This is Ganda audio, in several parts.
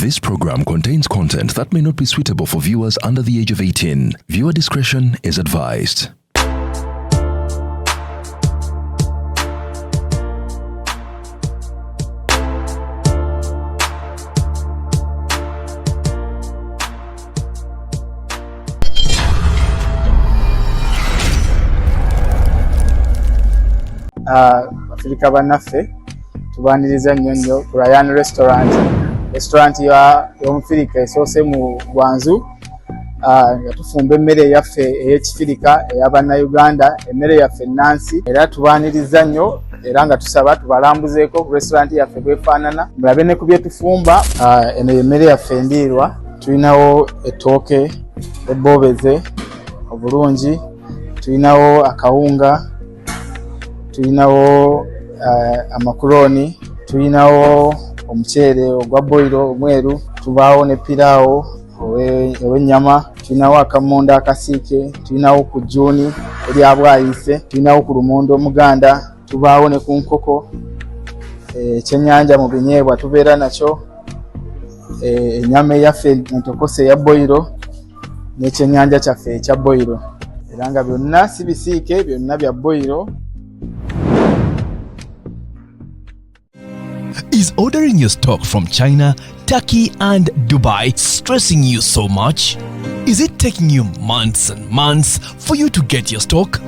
This program contains content that may not be suitable for viewers under the age of 18. Viewer discretion is advised. Bafirika bannaffe, tubaniriza nnyo nnyo ku Ryan Restaurant, restaurant y'omufirika esoose mu Gwanzu, nga tufumba emmere eyaffe ey'ekifirika ey'abannayuganda, emmere yaffe ennansi. Era tubaniriza nnyo era nga tusaba tubalambuzeeko ku restaurant yaffe bwefaanana, mulabe ne ku bye tufumba. Eno yemmere yaffe endiirwa. Tulinawo ettooke ebboobeze obulungi, tulinawo akawunga, tulinawo amakuloni, tulinawo omuceere ogwa boyiro omweru, tubaawo ne piraawo ow'ennyama, tulinawo akamonda akasiike, tulinawo ku jjuuni erya bwayise, tulinawo ku lumonde omuganda, tubaawo ne ku nkoko, ekyennyanja mu binyeebwa tubeera nakyo, ennyama eyaffe entokose eya boyiro n'ekyennyanja kyaffe ekya boyiro, era nga byonna si bisiike, byonna bya boyiro. Is ordering your stock from China, Turkey, and Dubai stressing you so much? Is it taking you months and months for you to get your stock?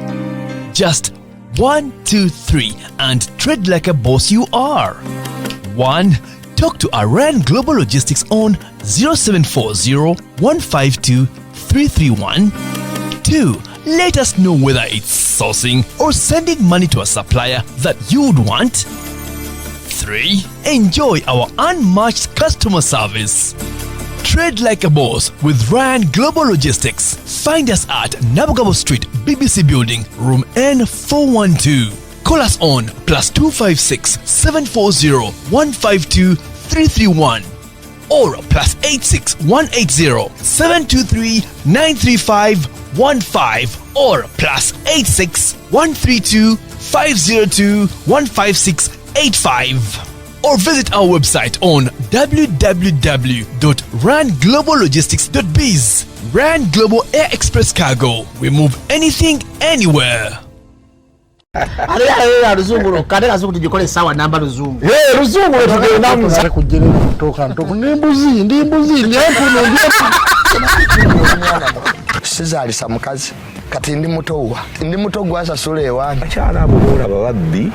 Just 1, 2, 3 and trade like a boss you are. 1. Talk to Aran Global Logistics on 0740 152 331. 2. Let us know whether it's sourcing or sending money to a supplier that you would want. 3. Enjoy our unmatched customer service. Trade like a boss with Ryan Global Logistics. Find us at Nabugabo Street, BBC Building, room N412. Call us on +256 740 152 331 or +86 180 723 935 15 or +86 132 502 156 85, or visit our website on www.rangloballogistics.biz. Ran Global Air Express Cargo. We move anything, anywhere. Ate ate luzungu lwokka, ate kazungu tugikola essaawa namba luzungu. Luzungu lwetugendamu. Kujjera ntoka ntoko, ndi mbuzi, ndi mbuzi, ndi empuno, ndi Sizaalisa mukazi, kati ndi muto, wa ndi muto gwasasula ewange. Abakyala abo boolaba babbi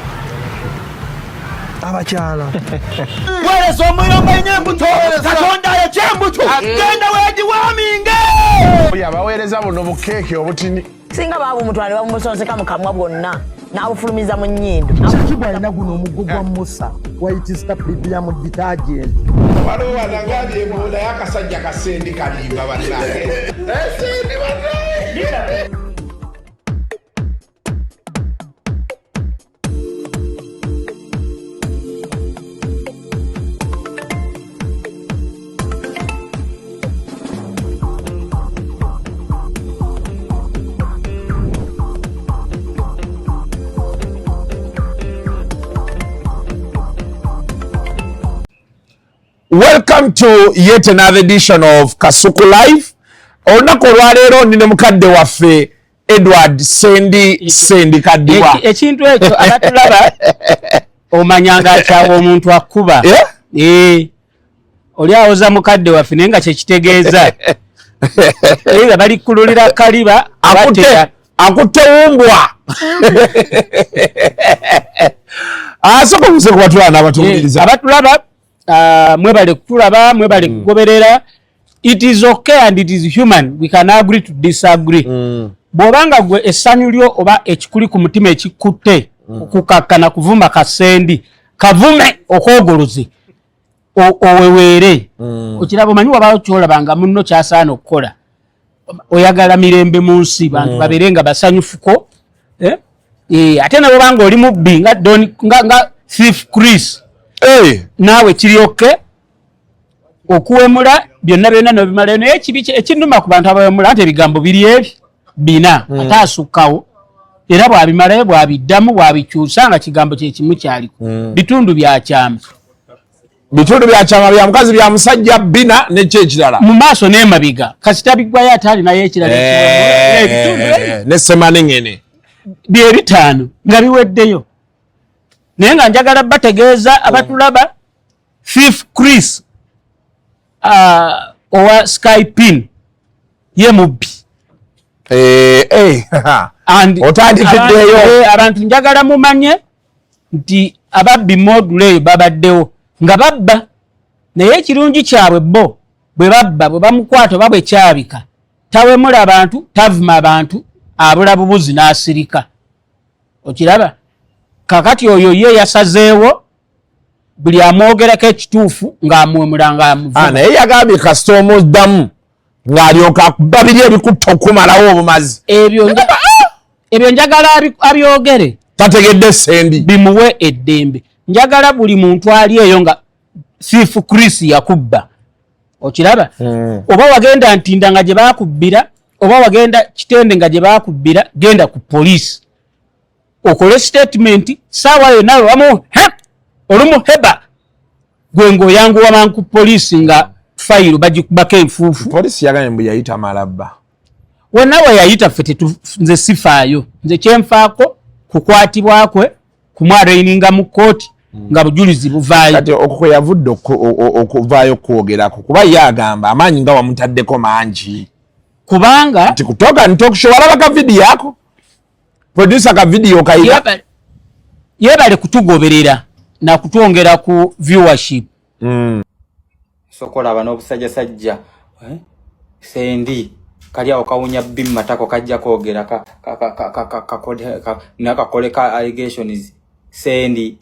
abakyala. Weereza omuyomba nnyo embuto, Katonda ayokya embuto, genda weegiwaaminge. Abaweereza buno bukeeke obutini. Singa baabumutwala ne babumusonseka mu kamwa bwonna n'abufulumiza mu nnyindo. Kibwa alina guno omuggo gwa Musa, White Star Premium Detergent. Waliwo wanagambye mbu naye akasajja kasendi kalimba bannange, esendi bannange. Welcome to yet another edition of Kasuku Live. Olunaku olwaleero ndi ne mukadde waffe Edward Sendi Sendi Kaddibwa. Ekintu ekyo abatulaba omanya nga akyawa omuntu akuba. Eh? Eh. Oli awoza mukadde waffe, naye nga kyekitegeeza era balikululira kaliba. Akutte akutte wumbwa. Asooka obuze ku batulaba n'abatuwuliriza. Abatulaba, mwebale kutulaba, mwebale kugoberera. It is okay and it is human, we can agree to disagree. Bw'obanga gwe essanyu lyo oba ekikuli ku mutima ekikutte okukakkana kuvuma kasendi, kavume okwogoloze oweweere. Okiraba, omanyi wabaawo kyolaba nga munno kyasaana okukola, oyagala mirembe mu nsi, bantu babeere nga basanyufuko, eh? Eh, ate nabobanga oli mubbi nga, Don, nga Thief Chris, naawe kiri okay okuwemula byonna byonna nobimalayo. Naye ekibi ekinnuma ku bantu abawemula nti ebigambo biri ebi bina, ate asukkawo, era bw'abimalayo bw'abiddamu bw'abikyusa nga kigambo kyekimu kyaliko, bitundu byakyama. Bitundu bya kyama bya mukazi bya musajja bina nekyo ekirala mu maaso n'emabega, kasita biggwayo ate alinayo ekirala. Eh, ne semanengene. Bye bitaano nga biweddeyo. Naye nga njagala bategeeza abatulaba, Thief Chris owa Skypin ye mubbi. Eh, eh, otandikiddeyo. Abantu njagala mumanye nti ababbi modulo eyo babaddewo nga babba, naye ekirungi kyabwe bo bwe babba, bwe bamukwata oba bwe kyabika, tawemula abantu, tavuma abantu, abula bubuzi n'asirika. Okiraba? Kakati oyo ye yasazeewo buli amwogerako ekituufu ng'amuwemula ng'amuvuma. Ah, naye yagambye kasita omuddamu ng'alyoka akuba biri ebikutta okumalawo obumazi. Ebyo njagala abyogere. Tategedde Sendi. Bimuwe eddembe. Njagala buli muntu ali eyo nga Thief Chris yakubba, okiraba? Oba wagenda Ntinda nga gye bakubbira, oba wagenda Kitende nga gye bakubbira, genda ku poliisi okole statement. Saawa yonna wamu olumu heba gwe ng'oyanguwa mangu ku poliisi nga fayiro bagikubako enfuufu. Poliisi yagambye mbu yayita malabba. Wonna we yayita ffe nze sifaayo. Nze kyenfaako kukwatibwa kwe, kumwaraininga mu kkooti nga bujulizi buvaayo. Kati okwo kwe yavudde okuvaayo okwogerako, kuba ye agamba amaanyi nga wamutaddeko mangi. Kubanga nti kutoka ntokusho walaba ka vidiyo ako, producer, ka vidiyo kayina. Yeebale kutugoberera nakutwongera ku viewership. Sokola olaba n'obusajjasajja, eh? Sendi kali awo kawunya bbi mu matako, kajja kwogera nakakole ka allegations. Sendi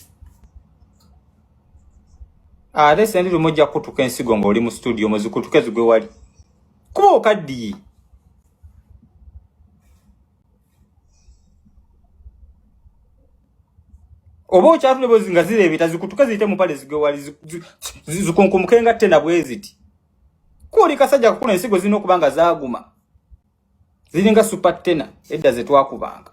ate Sendi lumu ojja kukutuka ensigo ng'oli mu studio, muzikutuke zigwe wali kuba okaddiye. Oba okyatule bwezi nga zireebeta, zikutuke ziyite mu mpale zigwe wali, zikunkumuke nga ttena bwe ziti. Kuoli kasajja kakula, ensigo zirina okuba nga zaaguma, ziringa super tena edda ze twakubanga.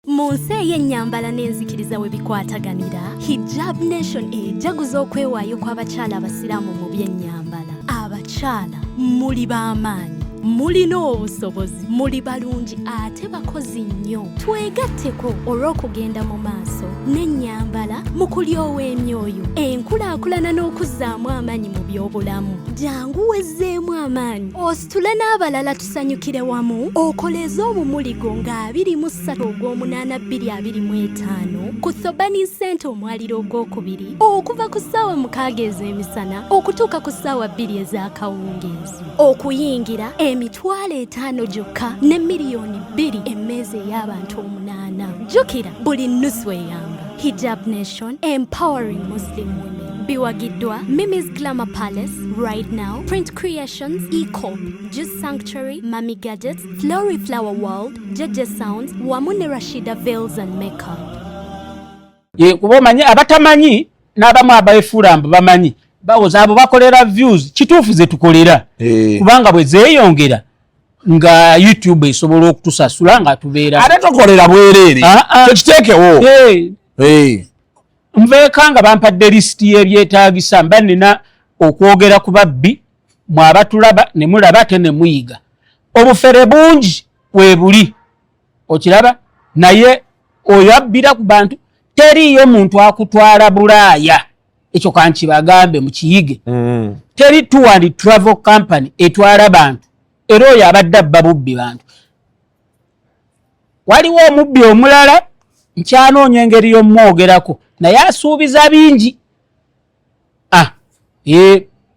Mu nsi ey'ennyambala n'enzikiriza we bikwataganira, Hijab Nation ejaguza okwewaayo kw'abakyala abasiraamu mu by'ennyambala. Abakyala muli b'amaanyi, mulina obusobozi, muli balungi ate bakozi nnyo. Twegatteko olw'okugenda mu maaso n'ennyambala mu kulyowa emyoyo, enkulaakulana n'okuzzaamu amaanyi mu by'obulamu. Jangu wezzeemu amaanyi, ositule n'abalala, tusanyukire wamu. Okoleeze omumuligo nga 23 ogw'omunaana 2025 ku Thobani Center, omwaliro ogwokubiri, okuva ku ssaawa 6 ez'emisana okutuuka ku ssaawa 2 ez'akawungeezi. Okuyingira 500,000 gyokka ne 2 miliyoni emmeeza ey'abantu omunaana. Jjukira, buli nnusu eyamba. Hijab Nation, empowering Muslim women. Biwagiddwa Mimi's Glamour Palace, Right Now, Print Creations, Ecop, Juice Sanctuary, Mami Gadgets, Flory Flower World, Jeje Sounds wamu ne Rashida Veils and Makeup. Ye, kuba omanyi abatamanyi n'abamu abeefuula mbu bamanyi bawoza abo bakolera views. Kituufu, ze tukolera, kubanga bwe zeeyongera nga YouTube esobola okutusasula nga tubeera. Ate tokolera bwereere. Ah, ah. Tekiteekewo. Nveeka nga bampadde lisiti y'ebyetaagisa, mba nina okwogera ku babbi. Mwe abatulaba ne mulaba ate ne muyiga, obufere bungi weebuli, okiraba? Naye oyo abbira ku bantu, teriiyo muntu akutwala Bulaaya. Ekyo kankibagambe mukiyige. Teri tour and travel company etwala bantu, era oyo abadde abba bubbi bantu. Waliwo omubbi omulala nkyanoonya engeri y'omwogerako, naye asuubiza bingi. Ah,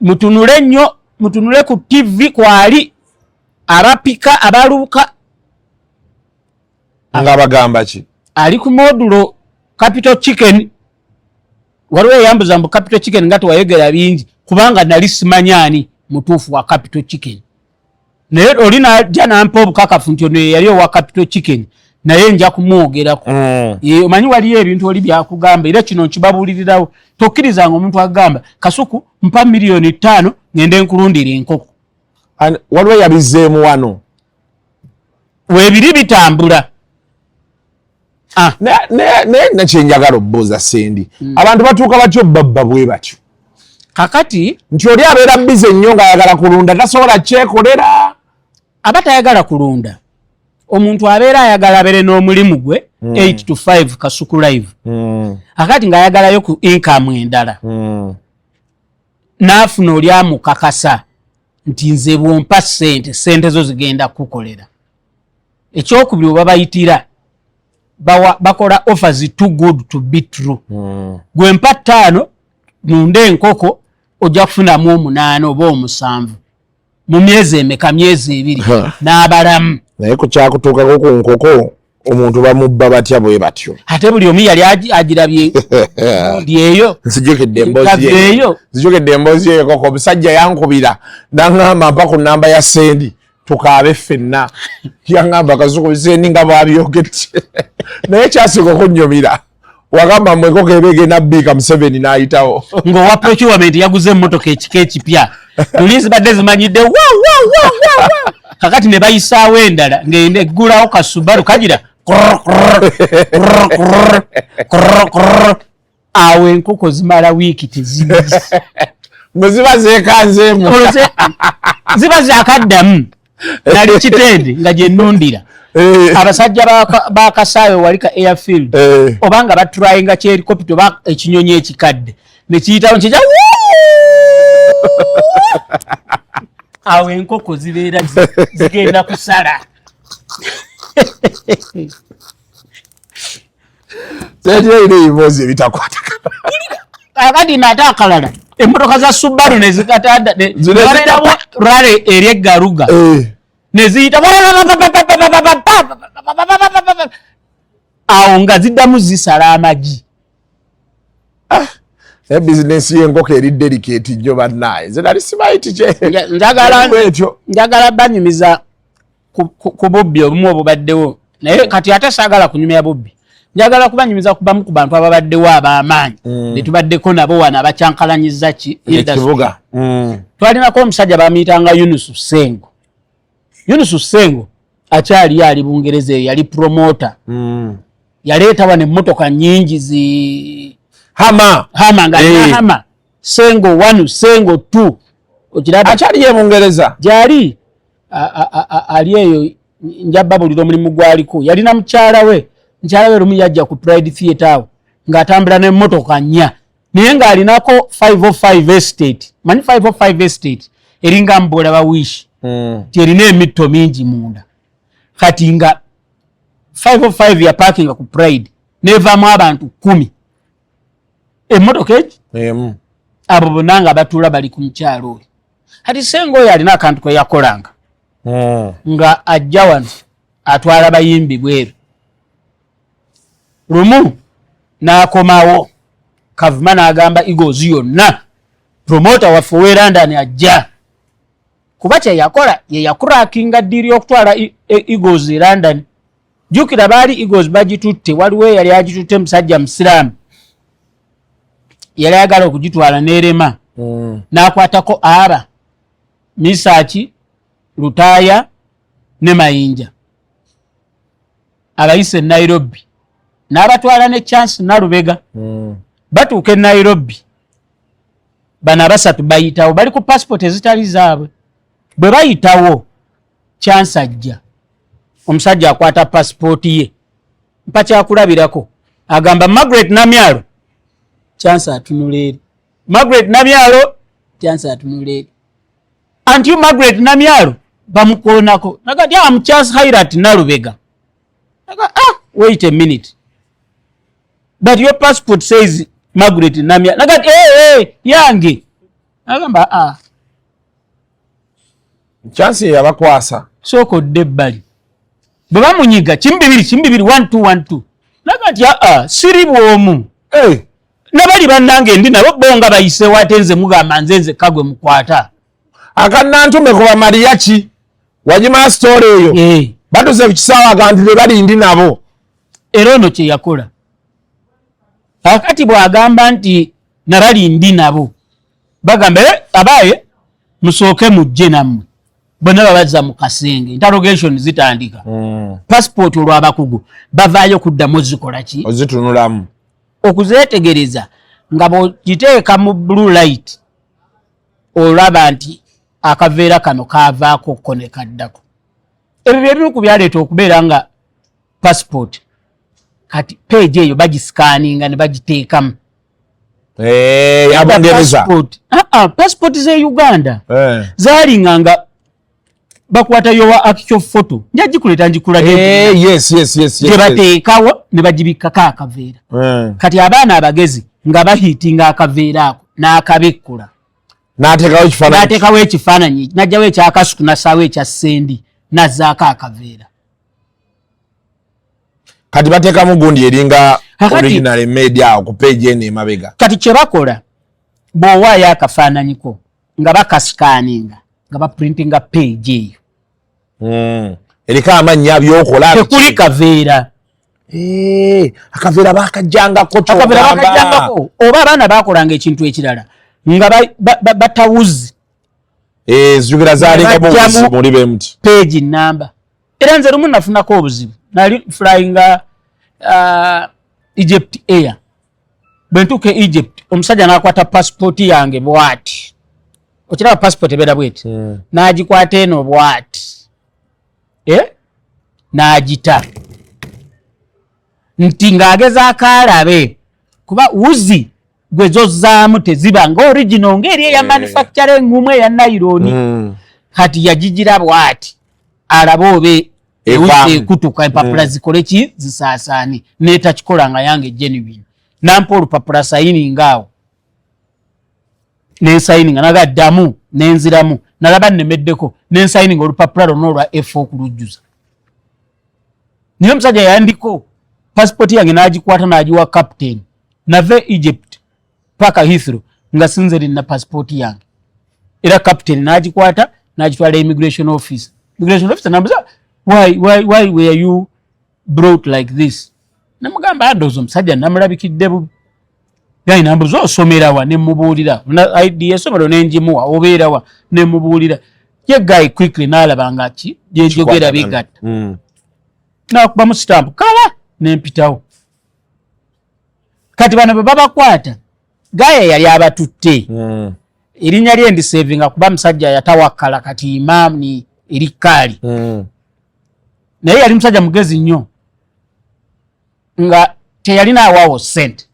mutunule nnyo, mutunule ku TV kwali abapika abaluuka. Nga bagamba ki? Ali ku modulo Capital Chicken. Waliwo eyambuza mbu Capital Chicken nga tewayogera bingi, kubanga nali simanyi ani mutuufu wa Capital Chicken, naye oli najja nampa obukakafu nti ono yeyali owa Capital Chicken, naye nja kumwogerako. Omanyi waliyo ebintu oli byakugamba, era kino nkibabuulirirawo: tokkirizanga omuntu agamba, "Kasuku, mpa 5 miliyoni ngende nkulundira enkoko." Waliwo yabizeemu wano. Webiri bitambula. Ah. Naye nakyenjagala obuuza Sendi, abantu batuuka batyo babba bwe batyo? Kakati nti oli abeera busy nnyo ng'ayagala kulunda, tasobola kyekolera. Aba tayagala kulunda. Omuntu abeera ayagala abeere n'omulimu gwe 8 to 5, Kasuku Live. Akati ng'ayagalayo ku income endala, n'afuna oli amukakasa nti nze bwompa sente, sente zo zigenda kukukolera. Ekyokubiri, oba bayitira bakola offers too good to be true. Gwe mpa 5 nunde enkoko, ojja kufunamu 8 oba 7 mu myezi emeka? Myezi 2. N'abalamu. Naye ku kyakutuukako ku nkoko, omuntu bamubba batya bwe batyo? Ate buli omu yali agirabye gundi eyo. Nzijukidde emboozi Eyo. Eyo, nzijukidde emboozi eyo koko. Omusajja yankubira naŋŋamba, mpa ku namba ya Sendi tukaabe ffenna. Yaŋŋamba, Kasuku, Sendi nga bwabyogedde, naye kyasinga okunnyumira, wagamba mwe enkoko eba egenda bbiika, Museveni n'ayitawo. Ng'owa procurement yaguze emmotoka ekika ekipya, tuli zibadde zimanyidde wa wa wa wa wa, kakati ne bayisaawo endala ng'enda eggulawo kasubaru kagira krr, krr, krr, krr, krr, krr. Awo enkoko zimala wiiki tezibisi. Mwe ziba zeekanzeemu. Olwo ziba zakaddamu. Nali Kitende nga gye nnundira abasajja bakasaawe wali ka airfield, oba nga baturayinga kyehelicopter oba ekinyonyi ekikadde nekiyitawo nkija. Awo enkoko zibeera zigenda kusala. Sendi erina ebiboozi ebitakwatagana. Kakati nate akalala, emmotoka za Subaru nezikatanda. Zino nebabeerawo rally eri eggaruga, neziyita awo nga ziddamu zisala amagi. Naye bizinensi y'enkoko eri delicate nnyo bannaaye, nze nali simanyi ti Njagala etyo. Njagala banyumiza ku bubbi obumu obubaddewo, naye kati ate saagala kunyumya bubbi. Njagala kubanyumiza kubamu ku bantu ababaddewo ab'amaanyi betubaddeko nabo wano abakyankalanyiza ki industry. Ekibuga. Twalinako omusajja bamuyitanga Yunusu Sengo. Yunusu Sengo akyaliyo, ali Bungereza eyo. Yali promoter, yaleeta wano emmotoka nyingi zi Hummer. Hummer nga Hummer Sengo 1, Sengo 2, okiraba. Akyaliyo e Bungereza? Gyali ali eyo. Njaba bulira omulimu gwaliko. Yalina mukyala we. Mukyala we lumu yajja ku Pride Theatre awo ng'atambula n'emmotoka nnya, naye ng'alinako 505 Estate. Manyi 505 Estate eringa mbwola Wish ti erina emitto mingi munda. Kati nga 505 ya parkinga ku Pride nevaamu abantu 10, emmotoka egi. Emu. Abo bonna nga batuula bali ku mukyalo oyo. Kati Senga oyo alina akantu ke yakolanga, nga ajja wano atwala bayimbi bweru. Lumu n'akomawo Kavuma n'agamba Eagles yonna, promoter waffe ow'e London ajja. Kuba kyeyakola ye yakurakinga deal y'okutwala Eagles e London. Jjukira baali Eagles bagitutte, waliwo eyali agitutte, musajja musiraamu, yali ayagala okugitwala n'erema. N'akwatako aba Misaki, Lutaaya ne Mayinja, abayise e Nairobi, n'abatwala ne Chance Nalubega. Batuuka e Nairobi, bano abasatu bayitawo bali ku passport ezitali zaabwe. Bwe bayitawo, Chance ajja, omusajja akwata passport ye, mpa kyakulabirako, agamba Margaret Namyalo. Chance atunula eri Margaret Namyalo, Chance atunula eri anti Margaret Namyalo bamukoonako nagati, am Chance Hairat Nalubega. Naga, ah, wait a minute, but your passport says Margaret Namyalo. Nagati, hey, hey, yange. Agamba, ah. Chance yabakwasa. Sooka odde ebbali. Bwe bamunyiga 1 2 1 2 1 2 1 2, naga nti aa, siri bwomu. Hey. Nabali bannange ndi nabo bo nga bayiseewo, ate nze mugamba nze nzekka gwe mukwata. Akannantume kuba Mariachi, wagimala story eyo? Eh. Batuze ku kisaawe, agantu be bali ndi nabo. Era ono kye yakola kakati, bw'agamba nti nabali ndi nabo, bagamba, "Eh, abaaye musooke mujje nammwe." Bonna babazza mu kasenge, interrogation zitandika. Passport olw'abakugu bavaayo kuddamu zikola ki? Ozitunulamu. Okuzeetegereza nga bw'ogiteeka mu blue light olaba nti akaveera kano kaavaako ko ne kaddako. Ebyo byebimu ku byaleeta okubeera nga passport kati page eyo bagiscanninga ne bagiteekamu. Eh, ya Bungereza. Passport ze Uganda zaalinga nga bakwata yowa actual photo, njagikuleta ngikulage. Yes. Gye bateekawo ne bagibikkako akaveera. Kati abaana abagezi nga bahiitinga akaveera ako n'akabikkula. N'ateekawo ekifaananyi. N'ateekawo ekifaananyi, n'ajjawo ekyakasuku, n'assaawo ekya Sendi, n'azzaako akaveera. Kati bateekamu gundi eringa Kakati original made awo ku page eno emabega. Kati kye bakola, bw'owaayo akafaananyiko nga bakascanninga nga baprintinga page eyo. Eriko amannya, byokola. Tekuli kaveera. Eh, akaveera bakajjangako. Akaveera Kyogamba. Bakajjangako, oba abaana bakolanga ekintu ekirala nga batawuzi. Eh, zijukira zalingamu Bajjamu obuzibu muli be muti. Page namba. Era nze lumu nafunako obuzibu, nali flyinga Egypt Air. Bwe ntuuka e Egypt, omusajja n'akwata passport yange bwati. Okiraba, passport ebeera bweti, n'agikwata eno bwati, eh? N'agita nti ng'agezaako alabe kuba wuzi gwe zozzaamu teziba nga original ng'eri eya manufacture engumu eya nylon. Kati yagigira bwati alabe obe Evaamu. ewuzi ekutuka empapula zikole ki, zisaasaane. Netakikola nga yange genuine. Nampa olupapula, signinga awo, nensigninga, naga ddamu, nenziramu, nalaba nnemeddeko, nensigninga olupapula lwonna olwa F okulujjuza. Naye omusajja yandiko passport yange n'agikwata n'agiwa captain. Nava e Egypt paka Heathrow nga sinze lina passport yange, era captain n'agikwata n'agitwala immigration office. Immigration officer nambuza, Why were you brought like this?" Namugamba, "Ndowooza omusajja namulabikidde bubi." Guy nambuza, "Osomerawa?" Nemubuulira ID essomero nenjimuwa. "Obeerawa?" Nemubuulira. Ye guy quickly n'alaba nga ki gyenjogera bigatta, nakubamu stamp kala nempitawo. Kati bano bwe babakwata, guy yali abatutte, erinnya lye ndisavinga kuba musajja yatawakkala, kati imam ni erikaali, naye yali musajja mugezi nnyo nga teyalina awaawo sente.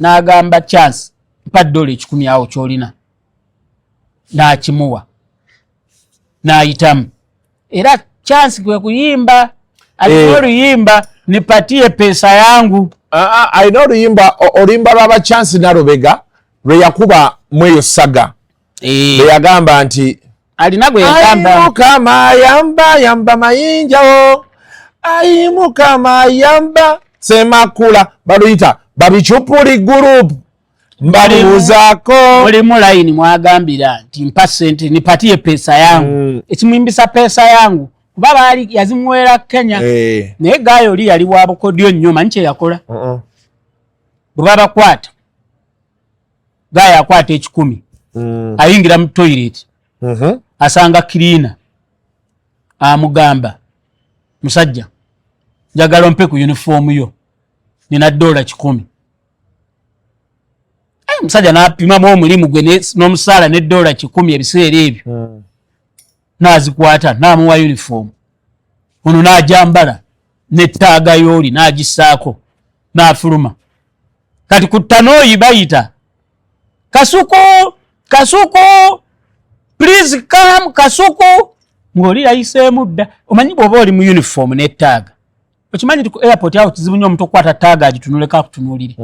N'agamba Chance, "Mpa $100 awo kyolina." N'akimuwa n'ayitamu. Era Chance kwe kuyimba, alina oluyimba, "Nipatie pesa yangu." Ah, ah, alina oluyimba, oluyimba lwaba Chance Nalubega lwe yakuba mu eyo saga, lwe yagamba nti Alina gwe yagamba. "Ayi Mukama yamba, yamba mayinjawo, ayi Mukama yamba Semakula." Baluyita Babichupuli Group, mbabuuzaako. Mulimu layini mwagambira nti, "Mpa sente, nipatie pesa yangu." Ekimuyimbisa "pesa yangu" kuba baali yazimuweera Kenya. Naye guy oli yali wa bukodyo nnyo. Manyi kyeyakola? Bwe babakwata, guy akwata 100, ayingira mu toilet, asanga cleaner, amugamba, "Musajja, njagala ompe ku uniform yo, nina $100." Omusajja n'apimamu omulimu gwe n'omusaala ne $100 ebiseera ebyo, n'azikwata n'amuwa uniform. Ono n'ajambala nettaaga yooli n'agissaako n'afuluma. Kati ku tanooyi bayita, "Kasuku, Kasuku, please come, Kasuku," ng'oli yayiseemu dda. Omanyi bw'oba oli mu uniform n'ettaaga, okimanyi nti ku airport awo kizibu nnyo omuntu okukwata taaga agitunuleko akutunuulire.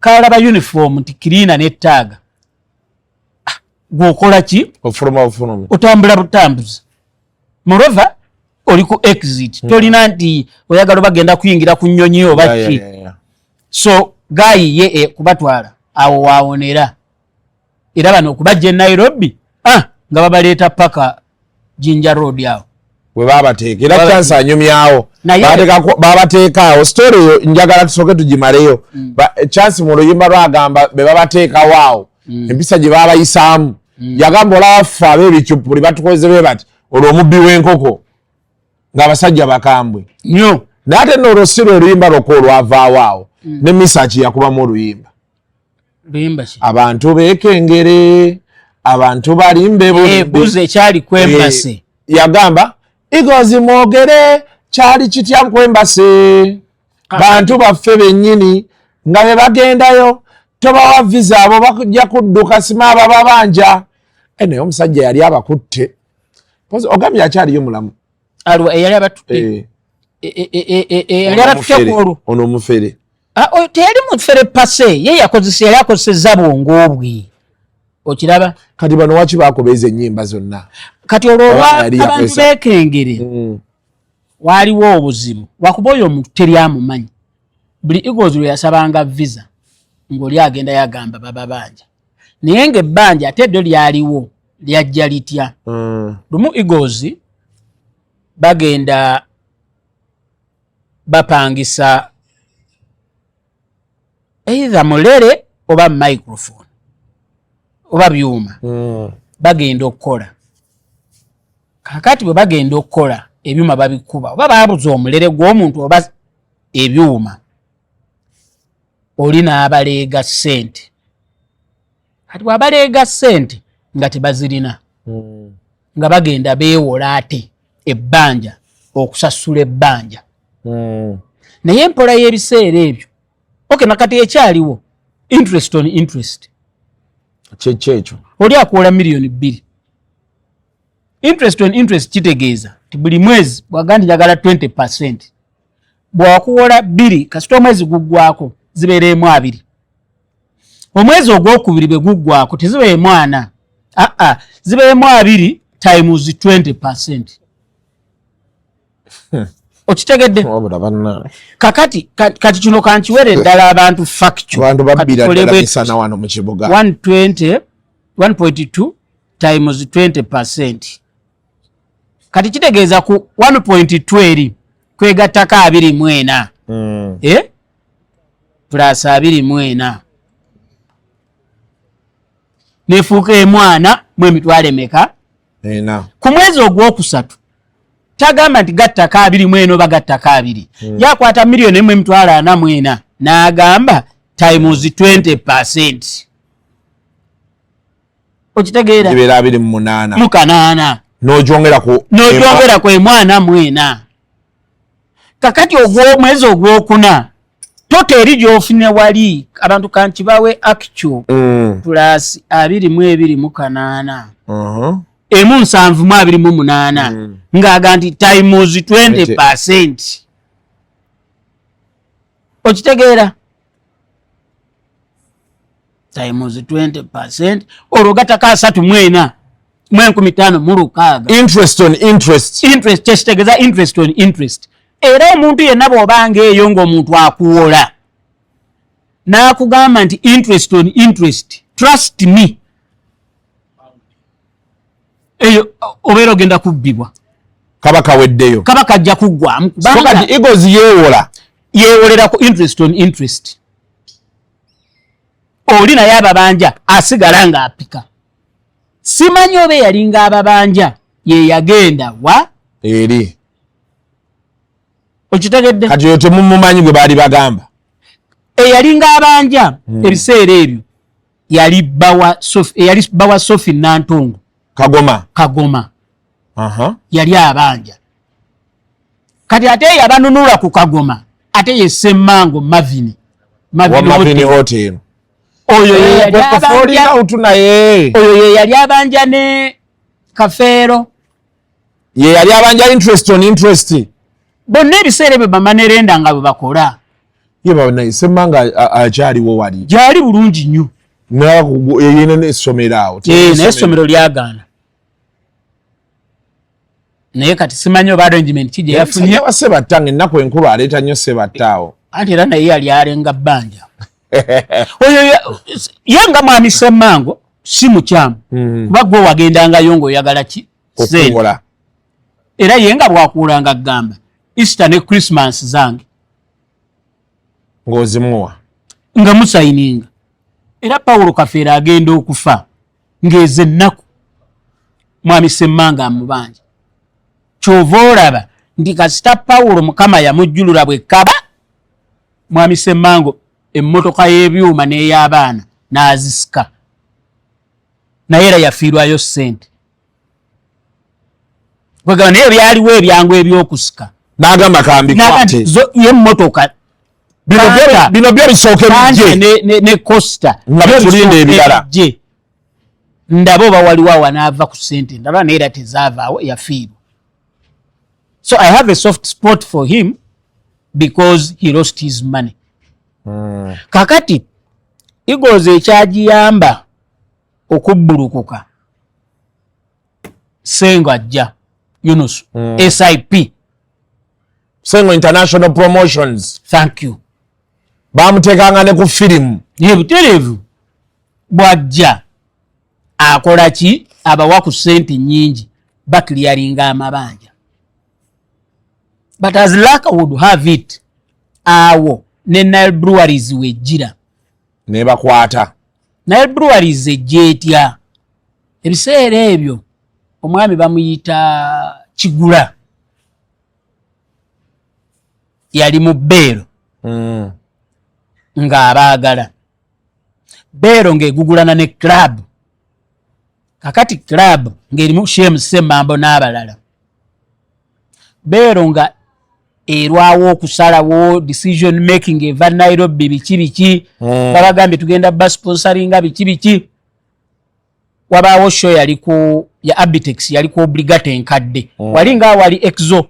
Kalaba uniform nti cleaner n'ettaaga. Ah, gweokola ki? Ofuluma bufulumi. Otambula butambuzi mulova, oli ku exit, tolina nti oyagala oba genda kuyingira ku nnyonyi oba ki. So guy ye kubatwala awo wawonera. Era bano okubajja e Nairobi, ah, nga babaleeta paka Jinja Road awo. We babateeka. Era Chance anyumyawo. Naye Babateekaawo. Story eyo njagala tusooke tugimaleyo. Chance mu luyimba lwagamba be babateekawo awo, empisa gye babayisaamu. Yagamba, "Olaba ffe ab'ebicupuli batukoze be bati, Olwo omubbi w'enkoko ng'abasajja bakambwe nyo. Naye ate nno olwo si lwe luyimba lwokka olwavaawo awo. Ne Misaki yakubamu oluyimba. Luyimba ki? Abantu beekengere, abantu balimbe. Buuza ekyali ku embassy. Yagamba Eagles mwogere kyali kitya ku embassy, bantu baffe bennyini nga be bagendayo, tobawa visa, abo bajja kudduka, sima abo babanja. Naye omusajja yali abakutte. Ogambye akyaliyo mulamu? Alwa eyali abatutte? Eyali abatutte ku olwo. Ono omufere. Ah, oyo teyali mufere per se, ye yakozesa, yali akozesezza bwongo bwe, okiraba? Kati bano waki bakuba ezo ennyimba zonna? Kati olwo Oba olwa yali abantu beekengere, waaliwo obuzibu lwakuba oyo omuntu teri amumanyi. Buli Eagles lwe yasabanga visa, ng'oli agenda yagamba baba banja, naye ng'ebbanja ate ddyo lyaliwo lyajja litya? Lumu Eagles bagenda bapangisa either mulere oba microphone oba byuma. Bagenda okukola, kakati bwe bagenda okukola ebyuma babikuba, oba babuza omulere gw'omuntu oba ebyuma, oli n'abaleega ssente. Kati bw'abaleega ssente nga tebazirina, nga bagenda beewola ate ebbanja okusasula ebbanja. Naye empola y'ebiseera ebyo, okay, nakati ekyaliwo interest on interest. Kyekyo ekyo. Oli akuwola 2 miliyoni, interest on interest kitegeeza ti buli mwezi bwaga nti njagala 20%, bwakuwola bbiri, kasita omwezi guggwako zibeera emu abiri. Omwezi ogwokubiri bwe guggwako teziba emu ana, aa, ziba emu abiri times 20%. Okitegedde? Wabula bannange. Kakati kati kino kankiwere ddala abantu factual. Abantu babbira Kati ddala misana wano mu kibuga. 120, 1.2 times 20%, kati kitegeeza ku 1.2 eri kwegattako 24. Eh? Plus 24 nefuuka emwana mu emitwalo emeka? Ena. Ku mwezi ogwokusatu tagamba nti gattako 24 oba gattako abiri. Yakwata 1,044,000 n'agamba times 20%. Okitegeera? Gibeera 28. Mu kanaana. N'ogyongera ku N'ogyongera ku emwana mwena. Kakati ogw'omwezi ogwokuna total eri gy'ofunye wali abantu kankibawe actual plus 22 mu kanaana, emu nsanvu mu abiri mu munaana, ng'aga nti times 20%. Okitegeera? Times 20%, olwo gatako 34 mu 506. Interest on interest. Interest, kyekitegeeza interest on interest. Era omuntu yenna bw'obanga eyo ng'omuntu akuwola n'akugamba nti interest on interest, trust me, eyo obeera ogenda kubbibwa. Kaba kaweddeyo. Kaba kajja kuggwamu. So kati Eagles yeewola. Yeewolera ku interest on interest. Oli naye ababanja asigala ng'apika. Simanyi oba eyalinga ababanja ye yagenda wa eri. Okitegedde? Kati oyo temumumanyi gwe baali bagamba? Eyalinga abanja ebiseera ebyo yali bawa Sophie, eyali bawa Sophie Nantongo. Kagoma. Kagoma. Yali abanja. Kati ate yabanunula ku Kagoma ate ye Semmango Mavini. Wa Mavini Hotel. Oyo ye yali abanja. Out naye. Oyo ye yali abanja ne Kafeero. Ye yali abanja interest on interest. Bonna ebiseera ebyo bamanerenda nga bwe bakola. Ye bana Semmanga akyaliwo wali? Gyali bulungi nnyo. Yeyina n'essomero awo. Eh, naye essomero lyagaana, naye kati simanyi oba arrangement ki gye yafunye. Musajja wa Sebatta, nga ennaku enkulu aleeta nnyo Sebatta awo. Anti era naye yali alenga bbanja oyo ye nga mwami Semmango si mukyamu, kuba gwe wagendangayo ng'oyagala ki? Sente. Okuwola. Era ye nga bwakuwulanga agamba Easter ne Christmas zange. Ng'ozimuwa. Nga musayininga. Era Pawulo Kafeero agenda okufa ng'ezo ennaku mwami Semmanga amubanja. Kyova olaba nti kasita Pawulo Mukama yamujjulula bwekaba Mwami Semmango emmotoka y'ebyuma n'ey'abaana n'azisika, naye era yafiirwayo ssente. Kwegamba naye byaliwo ebyangu ebyokusika n'agamba kambikwate y'emmotoka bino byo bisooke bijje ne costa nga bitulinda ebirala ndaba oba waliwo awanaava ku ssente ndala, naye era tezaavaawo, yafiirwa. So I have a soft spot for him because he lost his money. Kakati Eagles ekyagiyamba okubbulukuka, Sengo ajja Yunus. SIP. Sengo International Promotions. Thank you. Bamuteekanga ne ku firimu. Ye butereevu. Bwajja akola ki? Abawa ku ssente nyingi, baclearinga amabanja. But as luck would have it, awo ne Nile Breweries wejjira. Nebakwata. Nile Breweries ejja etya? Ebiseera ebyo omwami bamuyita Kigula, yali mu Bell. Ng'abaagala Bell ng'egugulana ne club. Kakati club ng'erimu Shem Semambo n'abalala. Bell nga erwawo okusalawo, decision making eva Nairobi, biki biki. Babagambye tugenda basponsoringa biki biki. Wabaawo show yali ku ya Abitex, yali ku Obligate enkadde. Wali nga wali Exo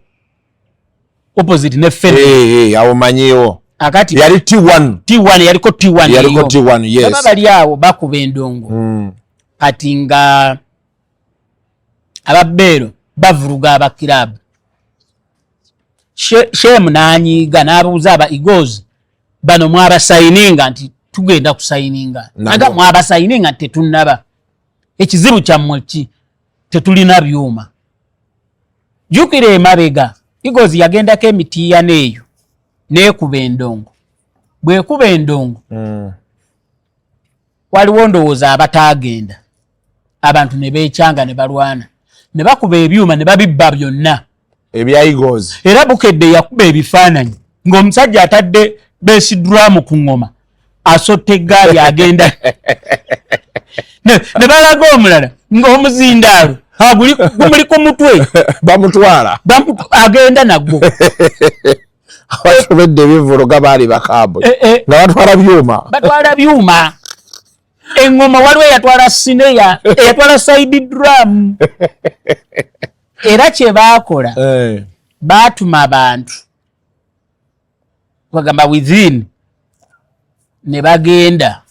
opposite ne Fene. Hey, hey, awo manyiwo. Akati yali T1. T1, yaliko T1. Yaliko T1, yes. Baba bali awo bakuba endongo. Kati nga aba Bell bavuruga abakirabu, Shemu n'anyiiga n'abuuza aba Eagles, bano mwabasayininga? Nti tugenda kusayininga. Aga mwabasayininga? Nti tetunnaba. Ekizibu kyammwe ki? Tetulina byuma. Jjukira emabega Eagles yagendako emitiiyano eyo neekuba endongo. Bwekuba endongo, waliwo ndowooza abataagenda, abantu ne beekyanga ne balwana ne bakuba ebyuma ne babibba byonna. Ebya Eagles. Era Bukedde yakuba ebifaananyi ng'omusajja atadde bass drum ku ŋŋoma, asotta eggaali agenda, ne balaga omulala ng'omuzindaalo gumuli ku mutwe. Bamutwala. Agenda nagwo. Abasobedde ebivvulo ga baali bakambwe. Eh, eh. Nga batwala byuma. Batwala byuma, eŋŋoma, waliwo eyatwala snare, eyatwala side drum. Era kye baakola, baatuma abantu bagamba within ne bagenda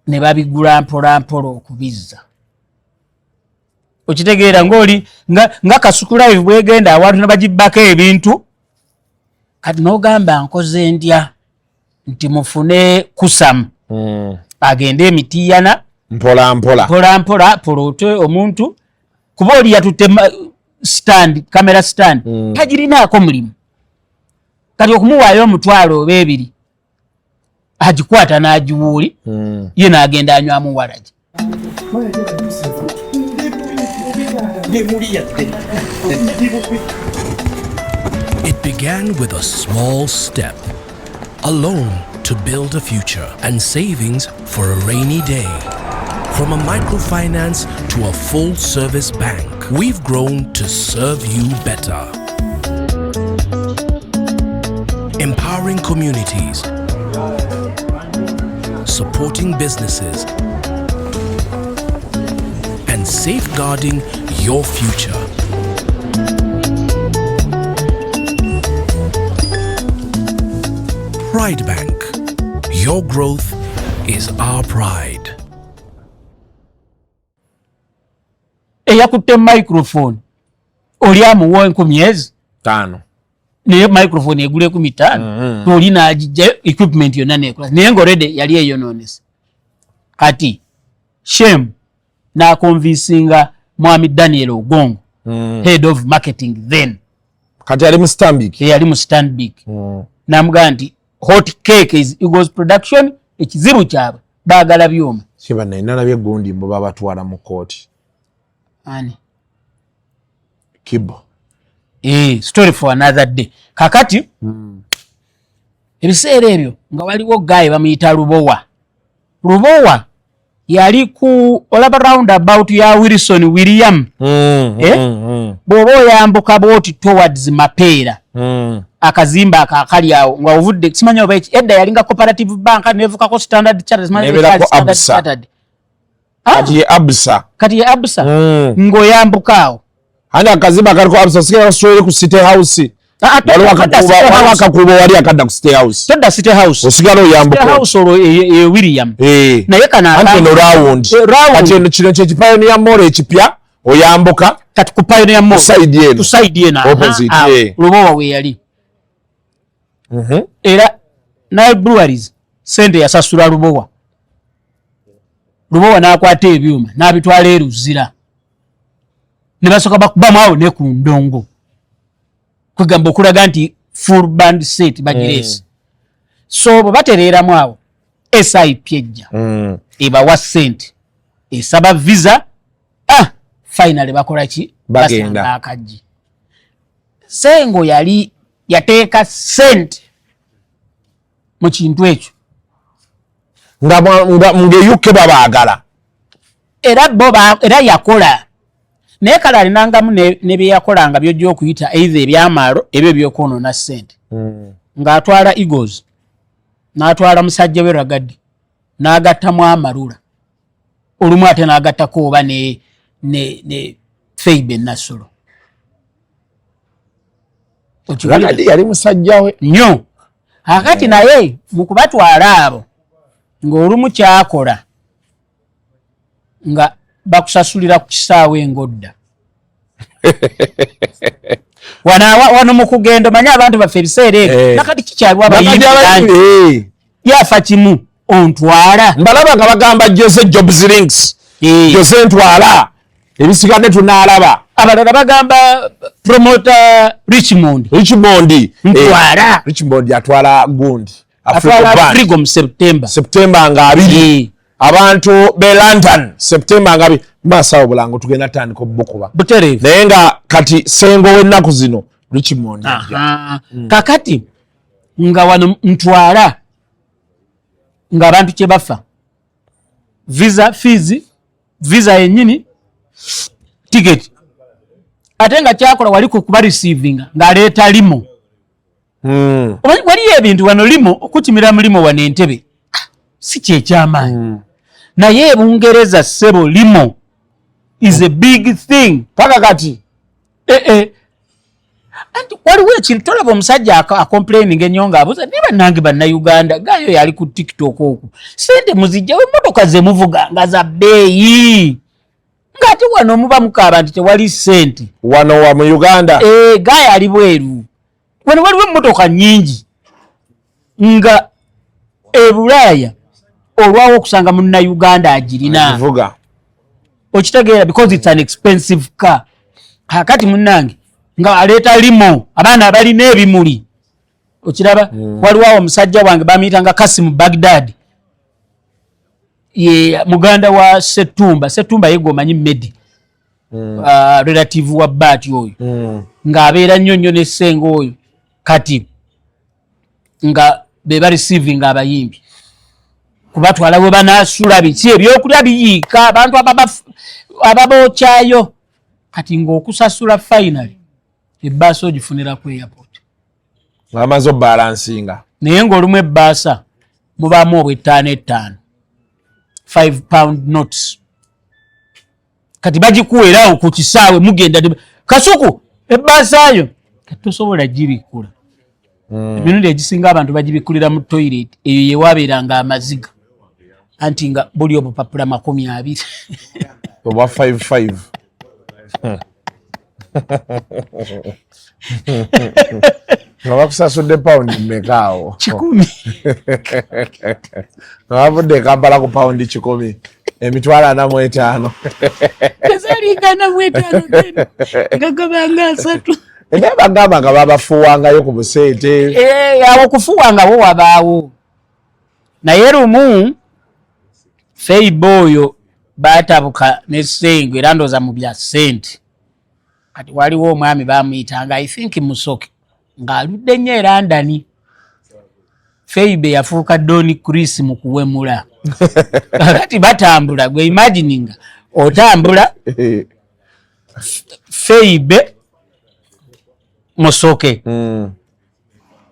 ne babigula mpola mpola okubizza. Okitegeera ngaoli nga Kasuku Live bwegenda awantu ne bagibbako ebintu. Kati n'ogamba nkoze ndya nti mufune kusamu agende emitiyana. Mpola mpola. Mpola mpola polote omuntu, kuba oli yatutte stand, camera stand, tagirinaako mulimu. Kati okumuwaayo 500 oba 2000, agikwata n'agiwuuli, ye n'agenda anywamu walagi. It began with a small step, a loan to build a future and savings for a rainy day. From a microfinance to a full service bank, we've grown to serve you better. Empowering communities, supporting businesses, and safeguarding your future. Pride Bank. Your growth is our pride. Eyakutte microphone oli amuwa 10,000 ezi 5. Naye microphone egula 15,000. Oli n'agijjayo, equipment yonna nekola, naye nga already yali eyonoonese. Kati Shem n'aconvincinga mwami Daniel Ogongo, head of marketing then. Kati ali mu Stanbic. Eyali mu Stanbic. Namugamba nti hot cake is Eagles Production, ekizibu kyabwe baagala byuma. Kiba naye nalabye gundi mbu babatwala mu kooti. Ani? Kibo. Story for another day. Kakati ebiseera ebyo nga waliwo guy bamuyita Lubowa. Lubowa yali ku olaba round about ya Wilson William. Eh? Bw'oba oyambuka bwoti towards Mapeera, akazimba ako akali awo nga ovudde, simanyi oba edda yalinga Cooperative Bank nevukako Standard Chartered, simanyi oba Nebeerako ekyali Standard Absa. Chartered. Kati ye Absa. Kati ye Absa. Ng'oyambuka awo. Ani akazimba akaliko Absa sigala straight ku City House. Ah, Waliwo todda City akakubo, waliwo House. akakubo wali akadda ku City House. Todda City House. Osigala oyambuka. City House olwo e William. Naye kano Anti eno round. Round. Kati eno kino kye Pioneer Mall ekipya, oyambuka. Kati ku Pioneer Mall. Ku side eno. Ku side eno, aha, Opposite, awo. Lubowa we yali. Era Nile Breweries sente yasasula Lubowa. Lubowa n'akwata ebyuma n'abitwala e Luzira. Ne basooka bakubamu awo ne ku ndongo. Kwegamba okulaga nti full band set bagireese. So bwe batereeramu awo, SIP ejja. Ebawa ssente. Esaba visa. Finally bakola ki? Bagenda. Basanga akaggi. Sengo yali yateeka ssente mu kintu ekyo. Nga nga UK babaagala. Era bo era yakola. Naye kale alinangamu ne bye yakolanga by'ojja okuyita either ebyamaalo ebyo ebyokwonoona ssente. Ng'atwala Eagles, n'atwala musajja we Ragadi, n'agattamu Amarula. Olumu ate n'agattako oba ne Feibe Nassolo. Ragadi yali musajja we. Nnyo. Akati naye mu kubatwala abo ng'olumu kyakola nga bakusasulira ku kisaawe ng'odda. Wano mu kugenda omanyi abantu baffe ebiseera ebyo. Nakati kikyaliwo Nakati abayimbi abayimbi, bangi. Yafa kimu ontwala. Mbalaba nga bagamba Jose Jobs Links. Jose ntwala. Ebisigadde tunaalaba. Abalala bagamba promoter Richmond. Richmond. Ntwala. Richmond atwala gundi. Atwala Afrigo Band. Afrigo mu September. September nga 2. Abantu be London September nga 2. Maaso awo bulango tugenda tandika obukuba. Butereevu. Naye nga kati Sengo w'ennaku zino Richmond. Aha. Kakati nga wano ntwala ng'abantu kye bafa visa fees, visa yennyini, ticket, ate nga kyakola wali ku kuba receivinga ng'aleeta limo. Omanyi waliyo ebintu wano limo okukimira mu limo wano Entebbe si kyekyamaanyi. Naye e Bungereza ssebo limo is a big thing. Paka kati. Anti waliwo ekintu tolaba omusajja acomplaining ennyo ng'abuuza naye bannange bannayuganda gayo yali ku TikTok okwo sente muzijjawo emmotoka ze muvuga nga za bbeeyi ng'ate wano muba mukaaba nti tewali ssente. Wano wa mu Uganda. Gayo ali bweru wano waliwo emmotoka nnyingi nga e Bulaaya olwawo okusanga munnayuganda agirina. Agivuga. Okitegeera, because it's an expensive car. Kakati munnange nga aleeta limo abaana abalina ebimuli okiraba. Waliwo awo omusajja wange bamuyitanga Kasimu Bagdad, ye muganda wa Setumba. Setumba ye gwomanyi Medi, relative wa Baati oyo, ng'abeera nnyo nnyo ne Ssenga oyo. Kati nga be ba receiving abayimbi kubatwala we banaasula, biki, ebyokulya biyiika, abantu ababookyayo. Kati ng'okusasula finally ebbaasa ogifunira ku airport. Ng'amaze obalansinga. Naye ng'olumu ebbaasa mubaamu obw'ettaano ettaano, £5 notes. Kati bagikuweera awo ku kisaawe mugenda kasuku ebbaasayo kati tosobola gibikkula. Emirundi egisinga abantu bagibikkulira mu toilet eyo yewabeeranga amaziga, anti nga buli obupapula 20. Obwa 55 nga bakusasudde pawundi mmeka awo? 100. Nga bavudde e Kampala ku pawundi 100, 450,000. Tezalinga 45 then, nga gabanga 30. Naye bagamba nga babafuuwangayo ku busente. Awo kufuuwangawo wabaawo, naye lumu Feibo oyo baatabuka ne Ssengo era ndooza mu bya ssente. Kati waliwo omwami bamuyitanga, I think Musoke, ng'aludde nnyo e London. Feibe yafuuka Don Chris mu kuwemula. Kakati batambula, gwe imagininga otambula, Feibe, Musoke.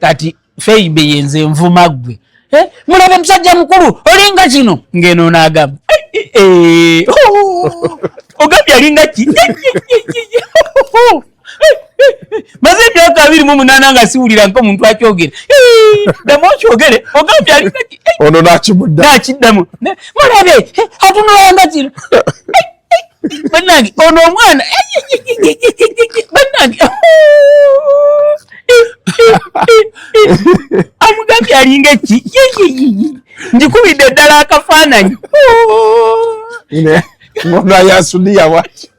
Kati Feibe yenze nvuma gwe, eh, mulabe musajja mukulu olinga kino, ngeno naagamba, eh, eh, oh, ogambye alinga ki? Maze emyaka 28 nga siwulira nko omuntu akyogera. Ddamu okyogere, ogambye alinga ki? Ono nakimudda. Nakiddamu, mulabe atunulanga kino, bannange ono omwana, bannange amugambye alinga ki? Ngikubidde ddala akafaananyi. Ngono ayasudiya bwati,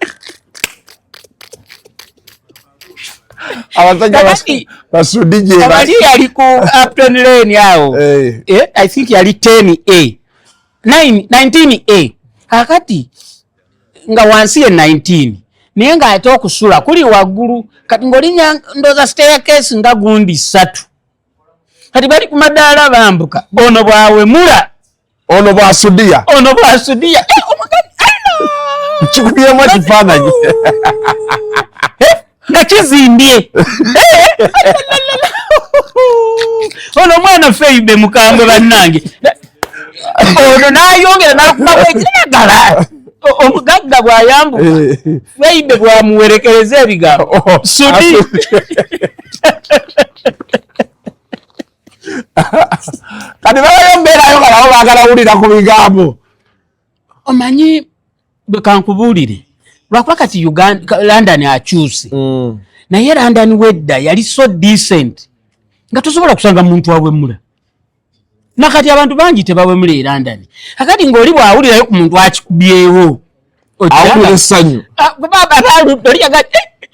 abasajja basudi gye bali. Yali ku Upton Lane awo, eh. I think yali 10A 9 19A. Kakati nga wansi ye 19, naye ng'ate okusula kuli waggulu. Kati ng'olinya ndooza staircase nga gundi ssatu. Kati bali ku madaala bambuka, ono bwawemula. Ono bwasudiya. Ono bwasudiya. Eh, kikubyemu ekifaananyi. Eh, nga kizimbye. Eh, ono omwana Feibe mukambwe, bannange. Ono n'ayongera n'akubawo ekiragala. Omugagga bw'ayambuka, Feibe bwamuwerekereza ebigambo. Oh, sudi. Kati babayo mbeerayo nga nabo baagala wulira ku bigambo. Omanyi bwe kankubuulire, lwakuba kati Uganda, London akyuse. Naye London wedda yali so decent nga tosobola kusanga muntu awemula. Nakati abantu bangi tebawemula e London. Akati ng'oli bw'awulirayo ku muntu akikubyewo, awulira essanyu. Ah,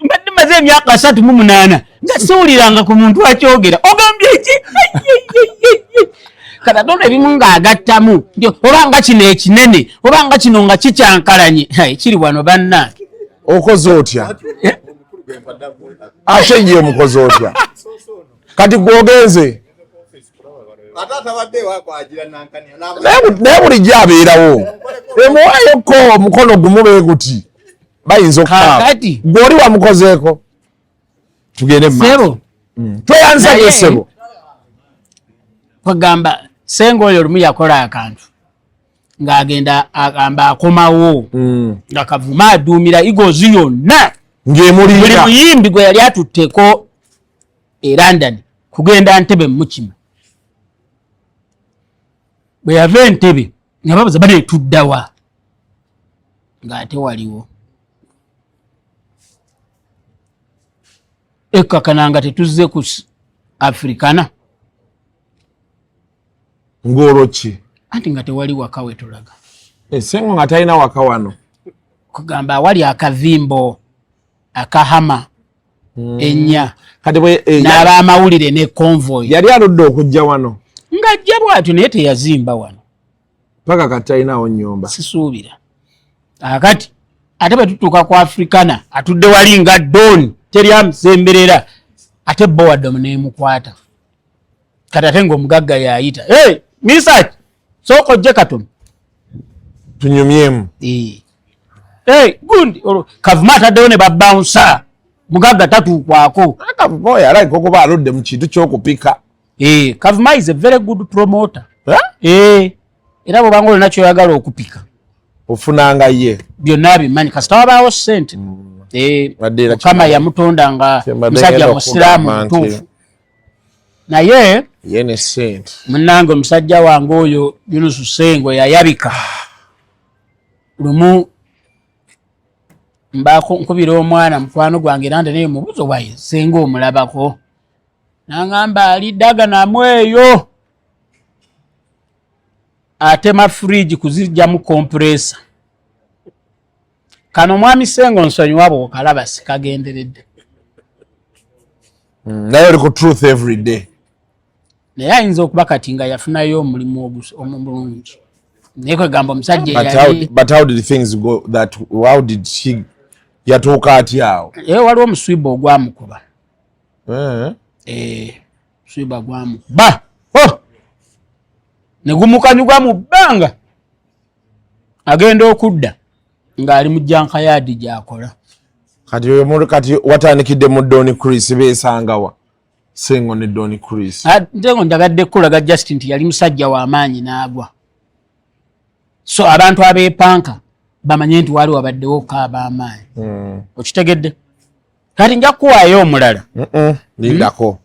mbadde maze emyaka 38 nga siwuliranga ku muntu akyogera. Ogambye ki? Kati ate olwo ebimu ng'agattamu nti oba nga kino ekinene, oba nga kino nga kikyankalanye. Hai, kiri wano bannange. Okoze otya ate ye omukoze otya kati gwogenze? Naye bulijjo abeerawo, emuwaayoko omukono gumu bwe guti, bayinza okukaaba. Kaakati. Gw'oli wamukozeeko, tugende mu maaso. Sebo. Tweyanza. Naye- Nnyo ssebo. Kwegamba senga oyo olumu yakola akantu ng'agenda agamba akomawo, nga Kavuma aduumira Eagles yonna buli ng'emulinda. Muyimbi gwe yali atutteko e London kugenda Ntebe mukima. Bwe yava Entebe nga babuza bane tuddawa, ng'ate waliwo ekkakana nga tetuzze ku Africana. Ng'olwo ki? Anti nga tewali waka wetulaga. Esengo nga talina waka wano. Kugamba awali akavimbo akahama ennya. Kati bwe n'abamawulire ne convoy. Yali aludde okujja wano. Ng'ajja bw'atyo, naye teyazimba wano. Paka kati talinawo nnyumba. Sisuubira. Akati ate bwe tutuuka ku Africana, atudde wali nga don, teri amusemberera. Ate bowadom nemukwata. Kati ate ng'omugagga yayita, hey, misach, sooka ojje katono. Tunyumyemu. Hey, gundi olwo Kavuma ataddewo ne babouncer, mugagga tatuukwako. Kavuma oyo alabika okuba aludde mu kintu ky'okupika. Eh, Kavuma is a very good promoter. Eh, era bw'obanga olina kyoyagala okupika, ofunanga ye. Byonna abimanyi kasita wabaawo ssente. Eh, Wadde era Mukama yamutonda nga kyembadde musajja ngenda musiraamu okugamba nti mutuufu, naye ye ne ssente. Munnange, omusajja wange oyo Yunusu Sengo yayabika lumu. Mbaako nkubira omwana mukwano gwange era naye mubuzo waye senga omulabako, nangamba ali Daganamu eyo atema fridge kuzijjamu compressor. Kano mwami Sengo nsonyiwa bwokalaba, sikagenderedde. Naye oli ku truth every day. Naye ayinza okuba kati nga yafunayo omulimu omulungi, naye kwegamba omusajja But how did things go that how did he Yatuuka atya awo? Waliwo omuswiba ogwamukuba. Muswiba gwamukuba. Oh! Ne gumukanyuga mu bbanga. Agenda okudda ng'ali mu jankayaadi gy'akola. Kati oyo kati watandikidde mu Don Chris, beesangawa Sengo ne Don Chris? Ntengo njagadde kukulaga just nti yali musajja w'amaanyi n'agwa. So abantu abeepanka bamanye nti waali wabaddewo ko ab'amaanyi. Okitegedde? Kati nja kukuwaayo omulala. Lindako.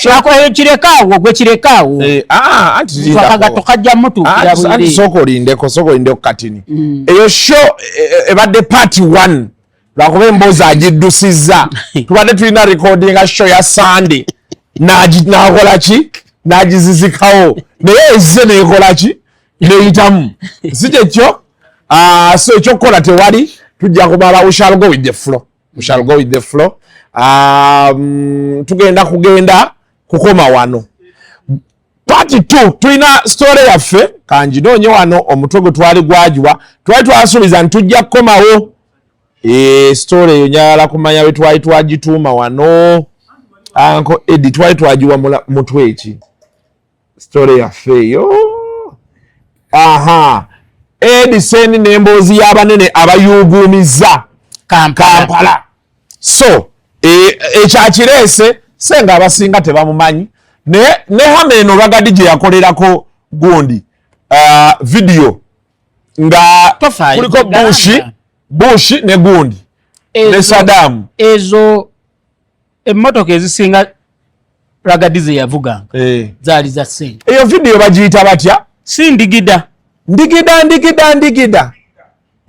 Kyakola kirekaawo, gwe kirekaawo. Anti lindako. Akagato kajja mutuukira Anti bwereere. sooka olindeko, sooka olindeko katini. Eyo show ebadde part 1, lwakuba emboozi agiddusizza. Tubadde tulina recordinga show ya Sunday, n'akola ki, n'agizizikawo, naye ezze neekola ki, neyitamu, si kyekyo? So ekyokukola tewali, tujja kumala. We shall go with the flow, we shall go with the flow. Tugenda kugenda kukoma wano. Part 2 tulina story yaffe, kanjinoonye wano omutwe gwe twali gwagiwa, twali twasuubiza nti tujja kukomawo. Story eyo njagala kumanya bwe twali twagituuma wano. Uncle Eddie, twali twagiwa mutwe ki story yaffe eyo? Aha, Edison n'emboozi y'abanene abayuuguumiza Kampala. So ekyakireese Senga abasinga tebamumanyi, naye ne Hummer eno Ragga Dee gye yakolerako gundi video nga Tofaayo, kuliko gamba. Bush ne gundi ne Saddam. Ezo emmotoka ezisinga Ragga Dee ze yavuganga zaali za Sente. Eyo video bagiyita batya? Si ndigida? Ndigida, ndigida, ndigida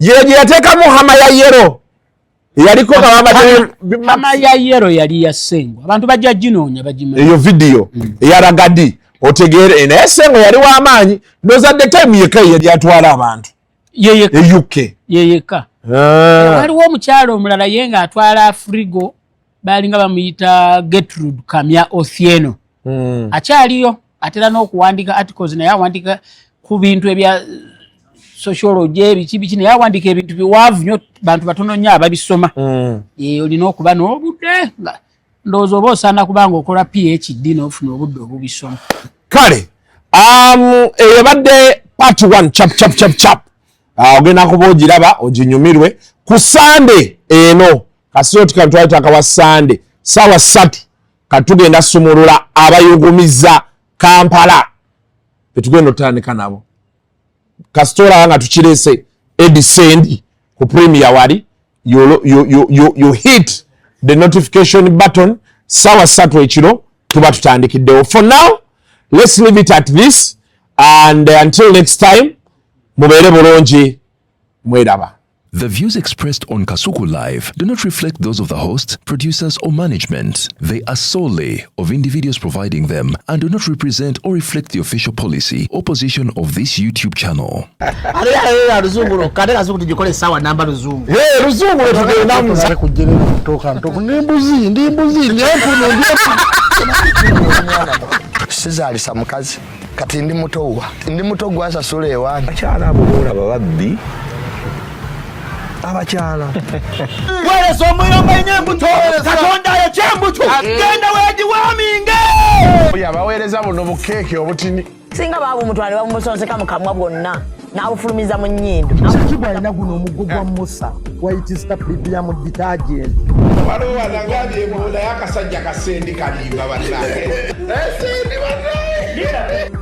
ye gye yateekamu Hummer ya yellow yaliko nga bamaze. Hummer ya yellow yali ya Sengo, abantu bajja ginoonya bagimanyi. Eyo video eya Ragga Dee otegeere. Naye Sengo yali w'amaanyi, ndowooza the time yekka ye yali atwala abantu Ye yekka. E UK. Ye yekka. Waliwo omukyalo omulala ye ng'atwala frigo, baalinga bamuyita Gertrude Kamya Othieno. Akyaliyo, atera n'okuwandika articles, naye awandika ku bintu ebya sociology, ebiki biki, naye awandika ebintu biwaavu nnyo, bantu batono nnyo ababisoma. Olina okuba n'obudde, nga ndowooza oba osaana kubanga okola PhD n'ofuna obudde obubisoma. Kale eyo ebadde part 1, chap chap chap chap. Ogenda kuba ogiraba oginyumirwe ku Sande eno. Kasoti kano twali twakawa Sande saawa 3, katugenda sumulula abayugumiza Kampala tetugenda otandika nabo. Kasita olaba nga tukirese Edisendi ku premier wali, you hit the notification button. Saawa 3 ekiro tuba tutandikiddewo. For now, let's leave it at this, and until next time, mubeere bulungi, mweraba. The views expressed on Kasuku Live do not reflect those of the host, producers, or management. They are solely of individuals providing them and do not represent or reflect the official policy or position of this YouTube channel. Ate ate luzungu lwokka, ate Kasuku tugikole essaawa namba luzungu. Luzungu lwetugendamu. Kujjerera ntoka ndi mbuzi, ndi mbuzi, ndi empuno, ndi Sizaalisa mukazi, kati ndi mutowa, ndi muto gwasasula ewange. Abakyala abo boolaba babbi abakyala. Weereza omuyomba nnyo embuto, Katonda ayokya embuto, genda weegiwaaminge. Oyo abaweereza buno bukeeke obutini. Singa baabumutwala ne babumusonseka mu kamwa bwonna n'abufulumiza mu nnyindo. Kibwa alina guno omuggo gwa Musa, White Star Premium detergent. Waliwo wanagambye mbu naye akasajja kasendi kalimba bannange. Sendi bannange.